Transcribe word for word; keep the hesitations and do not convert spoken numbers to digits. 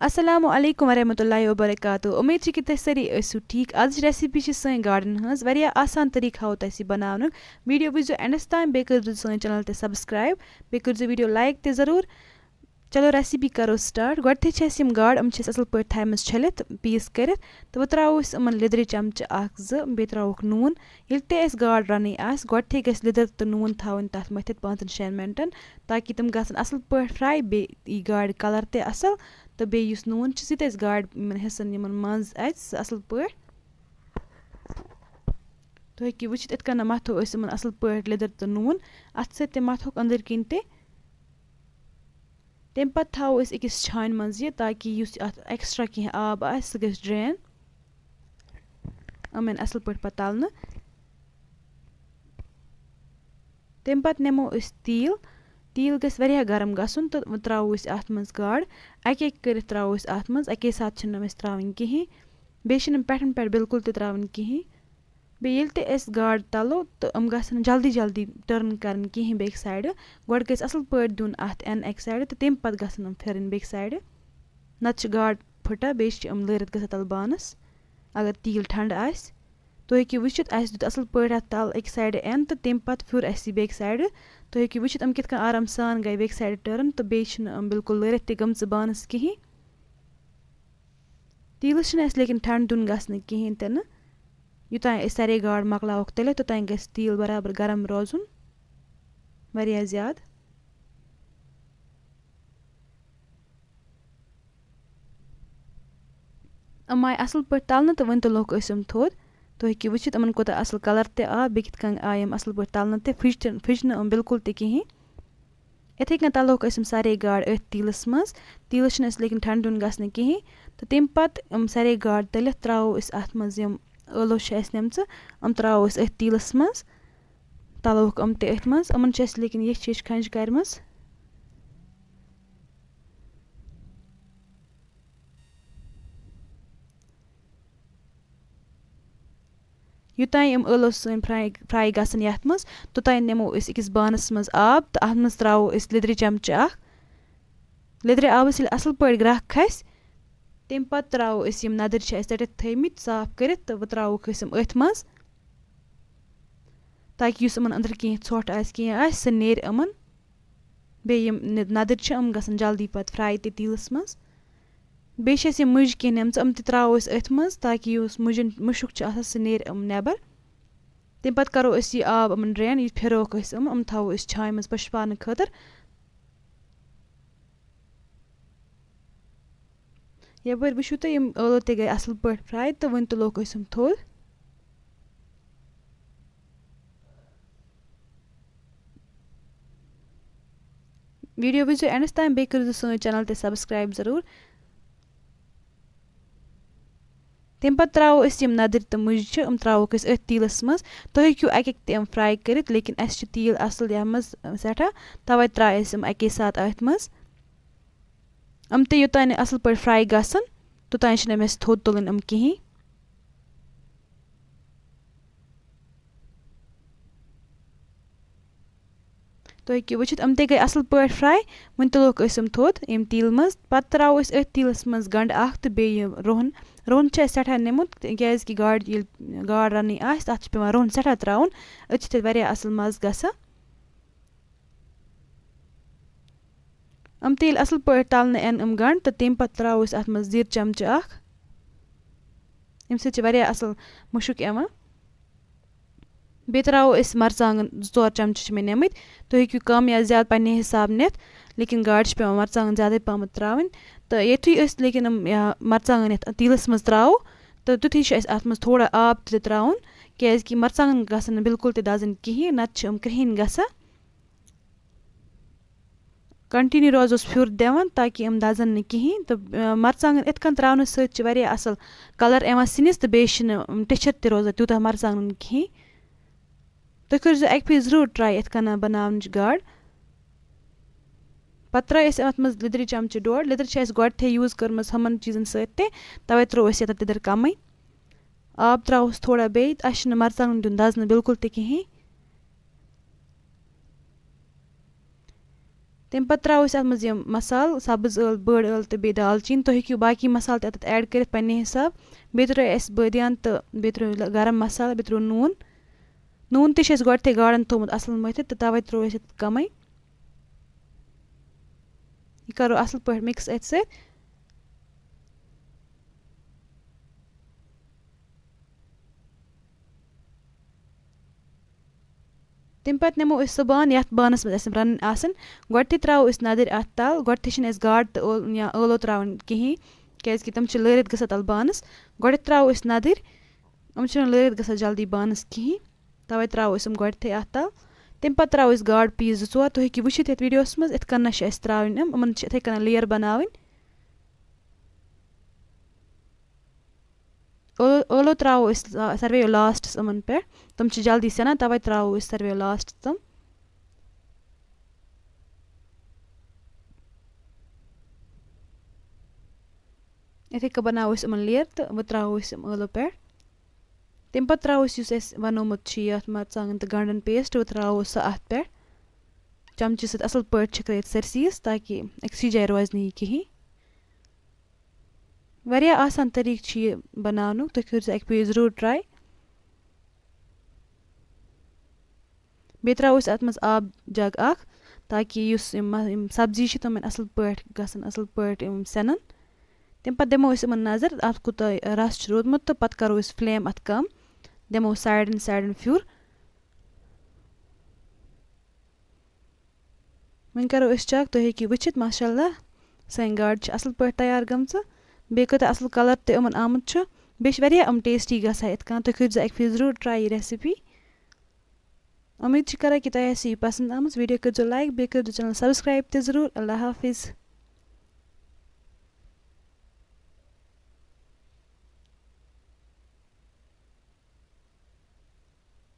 السلام علیکم ورحمۃ اللہ وبرکاتہ۔ امید چھِ کہِ تُہۍ سٲری ٲسِو ٹھیٖک۔ آزٕچ recipe چھِ سٲنۍ گاڈَن ہٕنٛز۔ واریاہ آسان طریٖقہٕ ہاوو تۄہہِ یہِ بَناونُک۔ Video وٕچھزیو endَس تام، بیٚیہِ کٔرۍزیو سٲنۍ channel تہِ subscribe، بیٚیہِ کٔرۍزیو video like تہِ ضروٗر۔ چلو recipe کَرو start۔ گۄڈٕنٮ۪تھٕے چھِ اَسہِ یِم گاڈٕ، یِم چھِ اَسہِ اَصٕل پٲٹھۍ تھایمَژٕ چھٔلِتھ، piece کٔرِتھ، تہٕ وۄنۍ ترٛاوو أسۍ یِمَن لیٚدرِ چمچہٕ اَکھ زٕ، بیٚیہِ ترٛاووکھ نوٗن۔ ییٚلہِ تہِ اَسہِ گاڈ رَنٕنۍ آسہِ، گۄڈٕنٮ۪تھٕے گژھِ لیٚدٕر تہٕ نوٗن تھاوٕنۍ تَتھ مٔتھِتھ پانٛژَن شٮ۪ن مِنٹَن، تاکہِ تِم گژھن اَصٕل پٲٹھۍ fry، بیٚیہِ یی گاڈِ colour تہِ اَصٕل، تہٕ بیٚیہِ یُس نوٗن چھُ، سُہ تہِ اَسہِ گاڈِ یِمَن حِصَن یِمَن منٛز اَژِ سُہ اَصٕل پٲٹھۍ۔ تُہۍ ہیٚکِو وٕچھِتھ، یِتھ کٔنۍ مَتھو أسۍ یِمَن اَصٕل پٲٹھۍ لیٚدٕر تہٕ نوٗن۔ اَتھٕ سۭتۍ تہِ مَتھوکھ أنٛدٕرۍ کِنۍ تہِ۔ تَمہِ پَتہٕ تھاوو أسۍ أکِس چھانہِ منٛز یہِ، تاکہِ یُس اَتھ extra کینٛہہ آب آسہِ، سُہ گژھِ drain۔ یِم یِن اَصٕل پٲٹھۍ پَتہٕ تَلنہٕ۔ تَمہِ پَتہٕ نِمو أسۍ تیٖل۔ تیٖل گژھِ واریاہ گرم گژھُن تہٕ وۄنۍ ترٛاوو أسۍ اَتھ منٛز گاڈٕ۔ اَکہِ اَکہِ کٔرِتھ ترٛاوو أسۍ اَتھ منٛز، اَکے ساتہٕ چھِنہٕ یِم أسۍ ترٛاوٕنۍ کِہیٖنۍ۔ بیٚیہِ چھِنہٕ یِم پٮ۪ٹھَن پٮ۪ٹھ بِلکُل تہِ ترٛاوٕنۍ کِہیٖنۍ۔ بیٚیہِ ییٚلہِ تہِ أسۍ گاڈٕ تَلو، تہٕ یِم گژھن جلدی جلدی turn کَرٕنۍ کِہیٖنۍ بیٚکہِ side۔ گۄڈٕ گژھِ اَصٕل پٲٹھۍ دیُن اَتھ اَکہِ side، تہٕ تَمہِ پَتہٕ گژھن یِم پھِرٕنۍ بیٚکہِ side۔ نَتہٕ چھِ گاڈٕ پھٕٹان، بیٚیہِ چھِ یِم لٲرِتھ گژھان تَلہٕ بانَس، اگر تیٖل ٹھنٛڈٕ آسہِ۔ تُہۍ ہیٚکِو وٕچھِتھ، اَسہِ دیُت اَصٕل پٲٹھۍ اَتھ تَل أکہِ side اَن، تہٕ تَمہِ پَتہٕ پھیُر اَسہِ یہِ بیٚکہِ side۔ تُہۍ ہیٚکِو وٕچھِتھ، یِم کِتھ کٔنۍ آرام سان گٔے بیٚکہِ side turn، تہٕ بیٚیہِ چھِنہٕ یِم بِلکُل لٲرِتھ تہِ گٔمژٕ بانَس کِہیٖنۍ۔ تیٖلَس چھِنہٕ اَسہِ لیکِن ٹھنٛڈ دیُن گژھنہٕ کِہیٖنۍ تہِ نہٕ۔ یوٚتام أسۍ سارے گاڈٕ مۄکلاووکھ تٔلِتھ، توٚتام گژھِ تیٖل برابر گرم روزُن، واریاہ زیادٕ۔ یِم آیہِ اَصٕل پٲٹھۍ تَلنہٕ تہٕ وۄنۍ تُلوکھ أسۍ یِم تھوٚد۔ تُہۍ ہیٚکِو وٕچھِتھ، یِمَن کوٗتاہ اَصٕل colour تہِ آو، بیٚیہِ کِتھ کٔنۍ آیہِ یِم اَصٕل پٲٹھۍ تَلنہٕ تہِ، پھٕج تہِ، پھٕج نہٕ یِم بِلکُل تہِ کِہیٖنۍ۔ یِتھَے کٔنۍ تَلوکھ أسۍ یِم سارے گاڈٕ أتھۍ تیٖلَس منٛز۔ تیٖلَس چھِنہٕ اَسہِ لیکِن ٹھنٛڈ دیُن گژھنہٕ کِہیٖنۍ۔ تہٕ تَمہِ پَتہٕ یِم سارے گاڈٕ تٔلِتھ ترٛاوو أسۍ اَتھ منٛز یِم ٲلوٕ چھِ اَسہِ نِمژٕ، یِم ترٛاوو أسۍ أتھۍ تیٖلَس منٛز۔ تَلوکھ یِم تہِ أتھۍ منٛز۔ یِمَن چھِ اَسہِ لیکِن یِژھ ہِش کھَنٛج کَرِمَژ۔ یوٚتام یِم ٲلوٕ سٲنۍ fry، fry گژھن یَتھ منٛز، توٚتام نِمو أسۍ أکِس بانَس منٛز آب تہٕ اَتھ منٛز ترٛاوو أسۍ لیٚدرِ چمچہٕ اَکھ۔ لیٚدرِ آبَس ییٚلہِ اَصٕل پٲٹھۍ گرٛٮ۪کھ کھَسہِ، تَمہِ پَتہٕ ترٛاوو أسۍ یِم نَدٕرۍ چھِ اَسہِ ژٔٹِتھ تھٲیمٕتۍ، صاف کٔرِتھ، تہٕ وۄنۍ ترٛاووکھ أسۍ یِم أتھۍ منٛز، تاکہِ یُس یِمَن أنٛدرٕ کینٛہہ ژھۄٹھ آسہِ، کینٛہہ آسہِ، سُہ نیرِ یِمَن۔ بیٚیہِ یِم نِ-، نَدٕرۍ چھِ، یِم گژھن جلدی پَتہٕ fry تہِ تیٖلَس منٛز۔ بیٚیہِ چھِ اَسہِ یِم مُجہِ کینٛہہ نِمژٕ، یِم تہِ ترٛاوو أسۍ أتھۍ منٛز، تاکہِ یُس مُجَن مُشُک چھُ آسان، سُہ نیرِ یِم نٮ۪بَر۔ تَمہِ پَتہٕ کَرو أسۍ یہِ آب یِمَن drain، یہِ پھِروکھ أسۍ یِم، یِم تھاوو أسۍ چھانہِ منٛز پَشپاونہٕ خٲطرٕ۔ یَپٲرۍ وٕچھِو تُہۍ، یِم ٲلوٕ تہِ گٔے اَصٕل پٲٹھۍ fry تہٕ وۄنۍ تُلوکھ أسۍ یِم تھوٚد۔ Video وٕچھزیو endَس تام، بیٚیہِ کٔرۍزیو سٲنۍ channel تہِ subscribe ضروٗر۔ تَمہِ پَتہٕ ترٛاوو أسۍ یِم نَدٕرۍ تہٕ مُجہِ چھِ، یِم ترٛاووکھ أسۍ أتھۍ تیٖلَس منٛز۔ تُہۍ ہیٚکِو اَکہِ اَکہِ تہِ یِم fry کٔرِتھ، لیکِن اَسہِ چھِ تیٖل اَصٕل یَتھ منٛز سٮ۪ٹھاہ، تَوَے ترٛایہِ اَسہِ یِم اَکے ساتہٕ أتھۍ منٛز۔ یِم تہِ یوٚتام نہٕ اَصٕل پٲٹھۍ fry گژھن، توٚتام چھِنہٕ أمِس تھوٚد تُلٕنۍ یِم کِہیٖنۍ۔ تُہۍ ہیٚکِو وٕچھِتھ، یِم تہِ گٔے اَصٕل پٲٹھۍ fry۔ وۄنۍ تُلوکھ أسۍ یِم تھوٚد ییٚمہِ تیٖلہٕ منٛز۔ پَتہٕ ترٛاوو أسۍ أتھۍ تیٖلَس منٛز گَنٛڈٕ اَکھ تہٕ بیٚیہِ یہِ رُہَن۔ رُہَن چھُ اَسہِ سٮ۪ٹھاہ نیوٗمُت، تِکیٛازِ کہِ گاڈٕ ییٚلہِ گاڈ رَنٕنۍ آسہِ، تَتھ چھُ پٮ۪وان رُہَن سٮ۪ٹھاہ ترٛاوُن۔ أتھۍ چھِ تَتہِ واریاہ اَصٕل مَزٕ گژھان۔ یِم تہِ ییٚلہِ اَصٕل پٲٹھۍ تَلنہٕ یِن یِم گَنٛڈٕ، تہٕ تَمہِ پَتہٕ ترٛاوو أسۍ اَتھ منٛز زِیٖر چَمچہٕ اَکھ۔ اَمہِ سۭتۍ چھِ واریاہ اَصٕل مُشُک یِوان۔ بیٚیہِ ترٛاوو أسۍ مَرژٕوانٛگَن، زٕ ژور چَمچہٕ چھِ مےٚ نِمٕتۍ۔ تُہۍ ہیٚکِو کَم یا زیادٕ پنٛنہِ حِساب نِتھ، لیکِن گاڈِ چھِ پٮ۪وان مَرژٕوانٛگَن زیادَے پَہمَتھ ترٛاوٕنۍ۔ تہٕ یُتھُے أسۍ لیکِن یِم، یا مَرژٕوانٛگَن یَتھ تیٖلَس منٛز ترٛاوو، تہٕ تیُتھُے چھُ اَسہِ اَتھ منٛز تھوڑا آب تہِ ترٛاوُن، کیٛازِکہِ مَرژٕوانٛگَن گژھن نہٕ بِلکُل تہِ دَزٕنۍ کِہیٖنۍ، نَتہٕ چھِ یِم کرٛہِنۍ گژھان۔ Continue روزوس پھیُر دِوان تاکہِ یِم دَزَن نہٕ کِہیٖنۍ۔ تہٕ، آ، مَرژٕوانٛگَن یِتھ کٔنۍ ترٛاونہٕ سۭتۍ چھِ واریاہ اَصٕل colour یِوان سِنِس تہٕ بیٚیہِ چھِنہٕ، یِم، ٹِچھَر تہِ روزان تیوٗتاہ مَرژٕوانٛگَن کِہیٖنۍ۔ تُہۍ کٔرۍزیو اَکہِ پھِرِ ضروٗر try یِتھ کٔنۍ بَناونٕچ گاڈ۔ پَتہٕ ترٛٲے اَسہِ اَتھ منٛز لیٚدرِ چَمچہٕ ڈۄڈ۔ لیٚدٕر چھِ اَسہِ گۄڈٕتھٕے use کٔرمٕژ ہُمَن چیٖزَن سۭتۍ تہِ، تَوَے ترٛوو اَسہِ یَتھ لیٚدٕر کَمٕے۔ آب ترٛاووس تھوڑا بیٚیہِ، تہٕ اَسہِ چھِنہٕ مَرژٕوانٛگَن دیُن دَزنہٕ بِلکُل تہِ کِہیٖنۍ۔ تَمہِ پَتہٕ ترٛاوو أسۍ اَتھ منٛز یِم مصالہٕ، سَبٕز ٲلہٕ، بٔڑ ٲلہٕ تہٕ بیٚیہِ دالچیٖن۔ تُہۍ ہیٚکِو باقٕے مصالہٕ تہِ اَتھ add کٔرِتھ پنٛنہِ حِساب۔ بیٚیہِ ترٛٲے اَسہِ بٲدیان تہٕ بیٚیہِ ترٛٲے گرم مصالہٕ، بیٚیہِ ترٛوو نوٗن۔ نوٗن تہِ چھِ اَسہِ گۄڈٕنٮ۪تھٕے گاڈَن تھوٚومُت اَصٕل مٔتھِتھ، تہٕ تَوَے ترٛوو اَسہِ اَتھ کَمٕے۔ یہِ کَرو اَصٕل پٲٹھۍ mix اَتھِ سۭتۍ۔ تَمہِ پَتہٕ نِمو أسۍ سُہ بانہٕ، یَتھ بانَس منٛز اَسہِ یِم رَنٕنۍ آسَن۔ گۄڈٕنٮ۪تھٕے ترٛاوو أسۍ نَدٕرۍ اَتھ تَل۔ گۄڈٕنٮ۪تھٕے چھِنہٕ اَسہِ گاڈٕ تہٕ ٲل-، یا ٲلوٕ ترٛاوٕنۍ کِہیٖنۍ، کیٛازِکہِ تِم چھِ لٲرِتھ گژھان تَلہٕ بانَس۔ گۄڈٕنٮ۪تھ ترٛاوو أسۍ نَدٕرۍ، یِم چھِنہٕ لٲرِتھ گژھان جلدی بانَس کِہیٖنۍ، تَوَے ترٛاوو أسۍ یِم گۄڈٕنٮ۪تھٕے اَتھ تَل۔ تَمہِ پَتہٕ ترٛاوو أسۍ گاڈٕ piece زٕ ژور، تُہۍ ہیٚکِو وٕچھِتھ یَتھ videoَس منٛز یِتھ کٔنۍ چھِ اَسہِ ترٛاوٕنۍ یِم، یِمَن چھِ یِتھَے کٔنۍ layer بَناوٕنۍ۔ ٲلو، ٲلو ترٛاوو أسۍ لا-، ساروِیو lastَس یِمَن پٮ۪ٹھ۔ تِم چھِ جلدی سٮ۪نان، تَوَے ترٛاوو أسۍ ساروِیو lastَس تِم۔ یِتھَے کٔنۍ بَناوو أسۍ یِمَن layer تہٕ وۄنۍ ترٛاوو أسۍ یِم ٲلو پٮ۪ٹھ۔ تَمہِ پَتہٕ ترٛاوو أسۍ یُس اَسہِ بَنومُت چھُ یَتھ مَرژٕوانٛگَن تہٕ گَنٛڈَن paste، وۄنۍ ترٛاوو سُہ اَتھ پٮ۪ٹھ۔ چَمچہٕ سۭتۍ اَصٕل پٲٹھۍ چھٔکرٲیِتھ سٲرسٕے یَس، تاکہِ أکسٕے جایہِ روزِ نہٕ یہِ کِہیٖنۍ۔ واریاہ آسان طریٖقہٕ چھُ یہِ بَناونُک، تُہۍ کٔرۍزیٚو اَکہِ پھِرِ ضروٗر try۔ بیٚیہِ ترٛاوو أسۍ اَتھ منٛز آب jug اَکھ، تاکہِ یُس یِم مَ-، یِم سبزی چھِ، تِم یِن اَصٕل پٲٹھۍ، گژھن اَصٕل پٲٹھۍ یِم سٮ۪نَن۔ تَمہِ پَتہٕ دِمو أسۍ یِمَن نظر، اَتھ کوٗتاہ رَس چھُ روٗدمُت، تہٕ پَتہٕ کَرو أسۍ flame اَتھ کَم، دِمو sideَن sideَن پھیُر۔ وۄنۍ کَرو أسۍ check، تُہۍ ہیٚکِو وٕچھِتھ، ماشاء اللہ، سٲنۍ گاڈٕ چھِ اَصٕل پٲٹھۍ تیار گٔمژٕ۔ بیٚیہِ کۭتیٛاہ اَصٕل colour تہِ یِمَن آمُت چھُ۔ بیٚیہِ چھِ واریاہ یِم tasty گژھان یِتھ کٔنۍ۔ تُہۍ کٔرۍزیٚو اَکہِ پھِرِ ضروٗر try یہِ recipe۔ اُمید چھِ کران کہِ تۄہہِ آسہِ یہِ پسنٛد آمٕژ۔ Video کٔرۍزیٚو like، بیٚیہِ کٔرۍزیٚو channel subscribe تہِ ضروٗر۔ اللہ حافظ۔